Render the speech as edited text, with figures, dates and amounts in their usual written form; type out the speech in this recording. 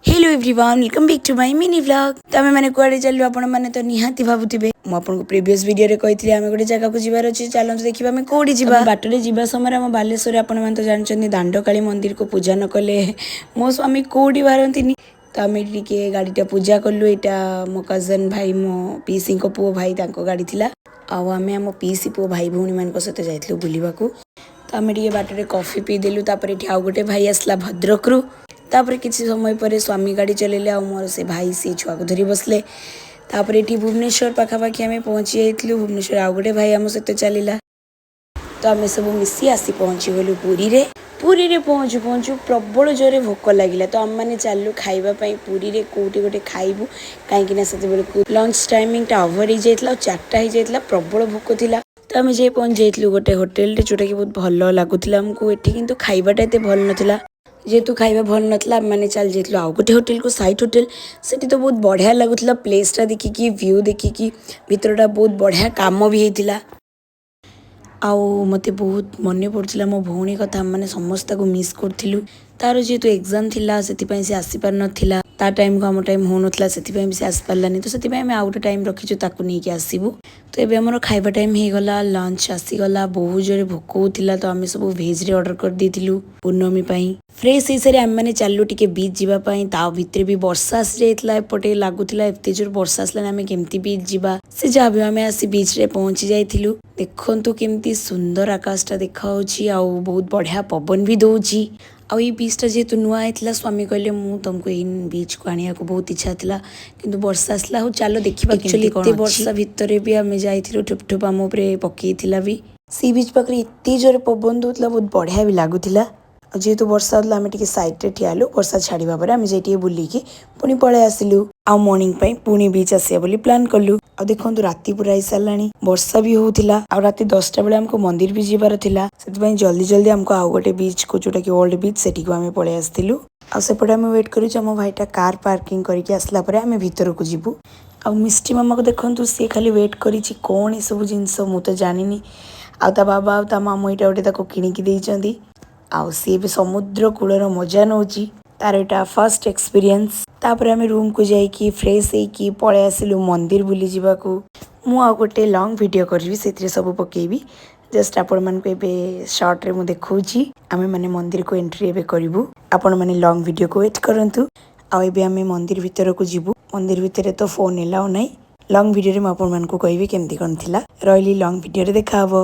Hello everyone, welcome back to my mini vlog. ତ ଆମେ ମାନେ କୁଆଡ଼େ ଚାଲିଲୁ, ଆପଣମାନେ ତ ନିହାତି ଭାବୁଥିବେ। ମୁଁ ଆପଣଙ୍କୁ ପ୍ରିଭିୟସ୍ ଭିଡ଼ିଓରେ କହିଥିଲି, ଆମେ ଗୋଟେ ଜାଗାକୁ ଯିବାର ଅଛି। ଚାଲନ୍ତୁ ଦେଖିବା ଆମେ କୋଉଠି ଯିବା। ବାଟରେ ଯିବା ସମୟରେ ଆମ ବାଲେଶ୍ୱରରେ, ଆପଣମାନେ ତ ଜାଣିଛନ୍ତି, ଦାଣ୍ଡକାଳୀ ମନ୍ଦିରକୁ ପୂଜା ନ କଲେ ମୋ ସ୍ୱାମୀ କୋଉଠି ବାହାରନ୍ତିନି। ତ ଆମେ ଟିକେ ଗାଡ଼ିଟା ପୂଜା କଲୁ। ଏଇଟା ମୋ କଜନ୍ ଭାଇ, ମୋ ପିଇସିଙ୍କ ପୁଅ ଭାଇ, ତାଙ୍କ ଗାଡ଼ି ଥିଲା। ଆଉ ଆମେ ଆମ ପିଇସି ପୁଅ ଭାଇ ଭଉଣୀମାନଙ୍କ ସହିତ ଯାଇଥିଲୁ ବୁଲିବାକୁ। ତ ଆମେ ଟିକେ ବାଟରେ କଫି ପିଇଦେଲୁ। ତାପରେ ଏଠି ଆଉ ଗୋଟେ ଭାଇ ଆସିଲା ଭଦ୍ରକରୁ। ତାପରେ କିଛି ସମୟ ପରେ ସ୍ୱାମୀ ଗାଡ଼ି ଚଲେଇଲେ ଆଉ ମୋର ସେ ଭାଇ, ସେ ଛୁଆକୁ ଧରି ବସିଲେ। ତାପରେ ଏଠି ଭୁବନେଶ୍ୱର ପାଖାପାଖି ଆମେ ପହଞ୍ଚି ଯାଇଥିଲୁ। ଭୁବନେଶ୍ୱର ଆଉ ଗୋଟେ ଭାଇ ଆମ ସହିତ ଚାଲିଲା। ତ ଆମେ ସବୁ ମିଶି ଆସି ପହଞ୍ଚିଗଲୁ ପୁରୀରେ। ପୁରୀରେ ପହଞ୍ଚୁ ପହଞ୍ଚୁ ପ୍ରବଳ ଜୋରରେ ଭୋକ ଲାଗିଲା। ତ ଆମେମାନେ ଚାଲିଲୁ ଖାଇବା ପାଇଁ, ପୁରୀରେ କେଉଁଠି ଗୋଟେ ଖାଇବୁ, କାହିଁକିନା ସେତେବେଳକୁ ଲଞ୍ଚ ଟାଇମିଂଟା ଓଭର ହେଇଯାଇଥିଲା ଆଉ 4ଟା ହେଇଯାଇଥିଲା। ପ୍ରବଳ ଭୋକ ଥିଲା। ତ ଆମେ ଯାଇ ପହଞ୍ଚି ଯାଇଥିଲୁ ଗୋଟେ ହୋଟେଲରେ, ଯେଉଁଟାକି ବହୁତ ଭଲ ଲାଗୁଥିଲା ଆମକୁ ଏଠି, କିନ୍ତୁ ଖାଇବାଟା ଏତେ ଭଲ ନଥିଲା। ଯେହେତୁ ଖାଇବା ଭଲ ନଥିଲା, ଆମେମାନେ ଚାଲି ଯାଇଥିଲୁ ଆଉ ଗୋଟେ ହୋଟେଲକୁ, ସାଇଟ୍ ହୋଟେଲ। ସେଠି ତ ବହୁତ ବଢ଼ିଆ ଲାଗୁଥିଲା, ପ୍ଲେସ୍ଟା ଦେଖିକି, ଭ୍ୟୁ ଦେଖିକି। ଭିତରଟା ବହୁତ ବଢ଼ିଆ କାମ ବି ହେଇଥିଲା। ଆଉ ମୋତେ ବହୁତ ମନେ ପଡ଼ୁଥିଲା ମୋ ଭଉଣୀ କଥା। ଆମେମାନେ ସମସ୍ତେ ତାକୁ ମିସ୍ କରୁଥିଲୁ। ତାର ଯେହେତୁ ଏକ୍ଜାମ୍ ଥିଲା, ସେଥିପାଇଁ ସେ ଆସିପାରିନଥିଲା। ତା ଟାଇମ୍କୁ ଆମ ଟାଇମ୍ ହେଉନଥିଲା, ସେଥିପାଇଁ ବି ସେ ଆସିପାରିଲାନି। ତ ସେଥିପାଇଁ ଆମେ ଆଉ ଗୋଟେ ଟାଇମ୍ ରଖିଛୁ, ତାକୁ ନେଇକି ଆସିବୁ। ତ ଏବେ ଆମର ଖାଇବା ଟାଇମ୍ ହେଇଗଲା, ଲଞ୍ଚ ଆସିଗଲା। ବହୁତ ଜୋରେ ଭୋକ ହେଉଥିଲା, ତ ଆମେ ସବୁ ଭେଜ୍ରେ ଅର୍ଡ଼ର କରିଦେଇଥିଲୁ ପୂର୍ଣ୍ଣମୀ ପାଇଁ। ଫ୍ରେଶ୍ ହେଇସାରି ଆମେମାନେ ଚାଲିଲୁ ଟିକେ ବିଚ୍ ଯିବା ପାଇଁ। ତା ଭିତରେ ବି ବର୍ଷା ଆସିଯାଇଥିଲା ଏପଟେ। ଲାଗୁଥିଲା ଏତେ ଜୋର ବର୍ଷା ଆସିଲାନି, ଆମେ କେମିତି ବିଚ୍ ଯିବା? ସେ ଯାହା ବି, ଆମେ ଆସି ବିଚ୍ରେ ପହଞ୍ଚି ଯାଇଥିଲୁ। ଦେଖନ୍ତୁ କେମିତି ସୁନ୍ଦର ଆକାଶଟା ଦେଖାହେଉଛି ଆଉ ବହୁତ ବଢ଼ିଆ ପବନ ବି ଦଉଛି। ଆଉ ଏଇ ବିଚ୍ଟା ଯେହେତୁ ନୂଆ ହେଇଥିଲା, ସ୍ୱାମୀ କହିଲେ, "ମୁଁ ତମକୁ ଏଇ ବିଚ୍କୁ ଆଣିବାକୁ ବହୁତ ଇଚ୍ଛା ଥିଲା, କିନ୍ତୁ ବର୍ଷା ଆସିଲା। ହଉ ଚାଲ, ଦେଖିବା କେମିତି କଣ।" ଏତେ ବର୍ଷା ଭିତରେ ବି ଆମେ ଯାଇଥିଲୁ। ଠୁପ୍ ଠୁପ୍ ଆମ ଉପରେ ପକେଇଥିଲା ବି। ସି ବିଚ୍ ପାଖରେ ଏତେ ଜୋରେ ପବନ ଦଉଥିଲା, ବହୁତ ବଢ଼ିଆ ବି ଲାଗୁଥିଲା। ଆଉ ଯେହେତୁ ବର୍ଷା ହେଉଥିଲା, ଆମେ ଟିକେ ସାଇଡ଼୍ରେ ଠିଆ ହେଲୁ। ବର୍ଷା ଛାଡ଼ିବା ପରେ ଆମେ ଯାଇ ଟିକେ ବୁଲିକି ପୁଣି ପଳେଇ ଆସିଲୁ। ଆଉ ମର୍ଣ୍ଣିଂ ପାଇଁ ପୁଣି ବିଚ୍ ଆସିବା ବୋଲି ପ୍ଲାନ୍ କଲୁ। ଆଉ ଦେଖନ୍ତୁ, ରାତି ପୁରା ହେଇସାରିଲାଣି, ବର୍ଷା ବି ହଉଥିଲା ଆଉ ରାତି 10ଟା ବେଳେ ଆମକୁ ମନ୍ଦିର ବି ଯିବାର ଥିଲା। ସେଥିପାଇଁ ଜଲ୍ଦି ଜଲ୍ଦି ଆମକୁ ଆଉ ଗୋଟେ ବିଚ୍କୁ, ଯୋଉଟାକି ଓଲ୍ଡ ବିଚ୍, ସେଠିକୁ ଆମେ ପଳେଇ ଆସିଥିଲୁ। ଆଉ ସେପଟେ ଆମେ ୱେଟ୍ କରିଛୁ, ଆମ ଭାଇଟା କାର୍ ପାର୍କିଂ କରିକି ଆସିଲା ପରେ ଆମେ ଭିତରକୁ ଯିବୁ। ଆଉ ମିଷ୍ଟି ମାମାକୁ ଦେଖନ୍ତୁ, ସିଏ ଖାଲି ୱେଟ୍ କରିଛି। କ'ଣ ଏସବୁ ଜିନିଷ ମୁଁ ତ ଜାଣିନି। ଆଉ ତା ବାବା ଆଉ ତା ମାମୁଁ ଏଇଟା ଗୋଟେ ତାକୁ କିଣିକି ଦେଇଛନ୍ତି। ଆଉ ସିଏ ବି ସମୁଦ୍ର କୂଳର ମଜା ନେଉଛି। ତାର ଏଇଟା ଫାର୍ଷ୍ଟ ଏକ୍ସପିରିଏନ୍ସ। ତାପରେ ଆମେ ରୁମ୍କୁ ଯାଇକି ଫ୍ରେଶ୍ ହେଇକି ପଳେଇ ଆସିଲୁ ମନ୍ଦିର ବୁଲି ଯିବାକୁ। ମୁଁ ଆଉ ଗୋଟେ ଲଙ୍ଗ୍ ଭିଡ଼ିଓ କରିବି, ସେଥିରେ ସବୁ ପକେଇବି। ଜଷ୍ଟ ଆପଣମାନଙ୍କୁ ଏବେ ସର୍ଟରେ ମୁଁ ଦେଖାଉଛି। ଆମେମାନେ ମନ୍ଦିରକୁ ଏଣ୍ଟ୍ରି ଏବେ କରିବୁ। ଆପଣମାନେ ଲଙ୍ଗ୍ ଭିଡ଼ିଓକୁ ୱେଟ୍ କରନ୍ତୁ। ଆଉ ଏବେ ଆମେ ମନ୍ଦିର ଭିତରକୁ ଯିବୁ। ମନ୍ଦିର ଭିତରେ ତ ଫୋନ୍ ଏଲାଉ ନାହିଁ। ଲଙ୍ଗ୍ ଭିଡ଼ିଓରେ ମୁଁ ଆପଣମାନଙ୍କୁ କହିବି କେମିତି କ'ଣ ଥିଲା। ରହିଲି, ଲଙ୍ଗ୍ ଭିଡ଼ିଓରେ ଦେଖାହବ।